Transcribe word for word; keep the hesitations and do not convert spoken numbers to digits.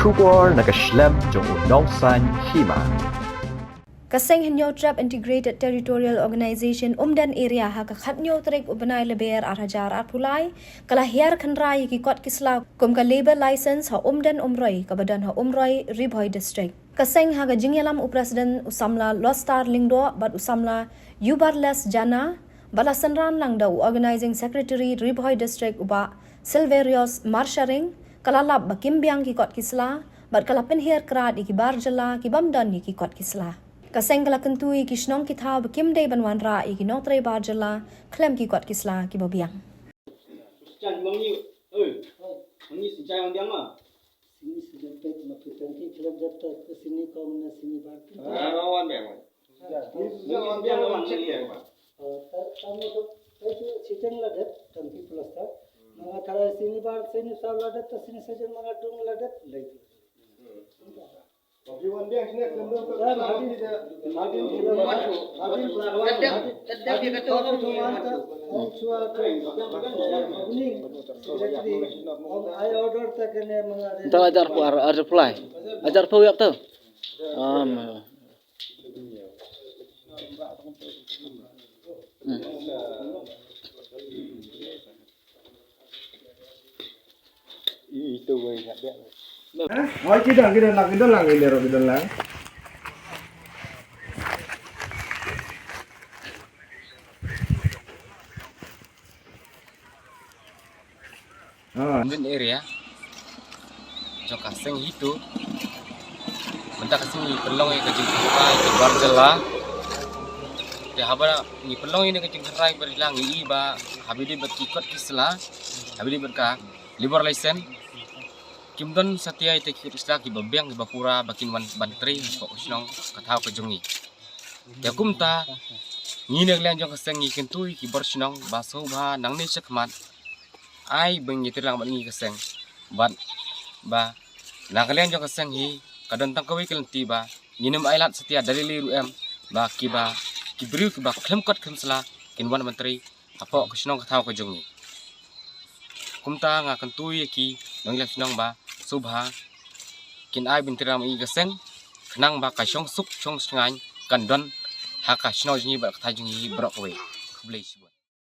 Khubor na ka shlem jong u nongsaiñ hima. Ka seng Hynñiewtrep Integrated Territorial Organization Umden Area ha ka khatñiew tarik u bnai Lber ar hajar arphew lai ka la hiar khynra ïa ki kot ki sla kum ka labour license ha Umden Umroi kaba don ha Umroi, Ri Bhoi District. Ka seng ha ka jingïalam u President u samla Lostar Lyngdoh bad u samla Yubarles Jana, ba la synran lang da u Organizing Secretary Ri Bhoi District u Bah Silverius Marsharing, ka la lap ba kim biang ki kot ki sla bad ka la pynhiar krad ïa ki bar jylla ki bym don ïa ki kot ki sla. Ka seng ka la kyntu ïa ki shnong ki thaw ba kim dei ban wanrah ïa ki nongtrei bar jylla khlem ki kot ki sla kiba biang. Sini sejak pet ma pitang ki khlem jatuh ke sini kong na sini bar. Ah, wan bang, wan. Sini sejak wan bang, wan bang. Oh, ta-, tamu tu, itu siteng la dep, tang ki plaster. Manga tharai sini bar, sini saw la dep, ta sini sajan manga dung la dep, lei. Nta ajar pu ar, ajar pulai. Ajar pu yap tu. Am. Hmm. Itu gue nggak ada. Hah? Oh, kita, kita lang, kita lang, kita lang, kita lang. Ah. Umden area. Jong ka seng hi tu. Mynta ka sngi ngi pynlong ïa ka jingkyrpad ïa ka bar jylla. Te haba ngi pynlong ïa ka jingkyrpad ïa ka bar jylla ngi i ba haba ïadei bad ki kot ki sla, haba ïadei bad ka labour license, kim don satia ïa ki kot ki sla kiba biang kiba pura ba kin wan ban trei hapoh ka shnong ka thaw ka jong ngi. Te kumta ngi na ka liang jong ka seng ngi kyntu ïa ki bor shnong ba sngewbha nangne shakhmat ai ba ngi trei lang bad ngi ka seng. Bad ba na ka liang jong ka seng hi ka don tang kawei ka lynti ba ngin ym ailad satia da lei lei ruh em ba kiba, ki briew kiba khlem kot khlem sla kin wan ban trei hapoh ka shnong ka thaw ka jong ngi. Kumta nga kyntu ïa ki nongïalam shnong ba sngewbha kin ai ban trei lang bad ngi ka seng khnang ba ka shongsuk shongshngaiñ kan don ha ka shnong jong ngi bad ka thaw jong ngi baroh kawei. Khublei shibun.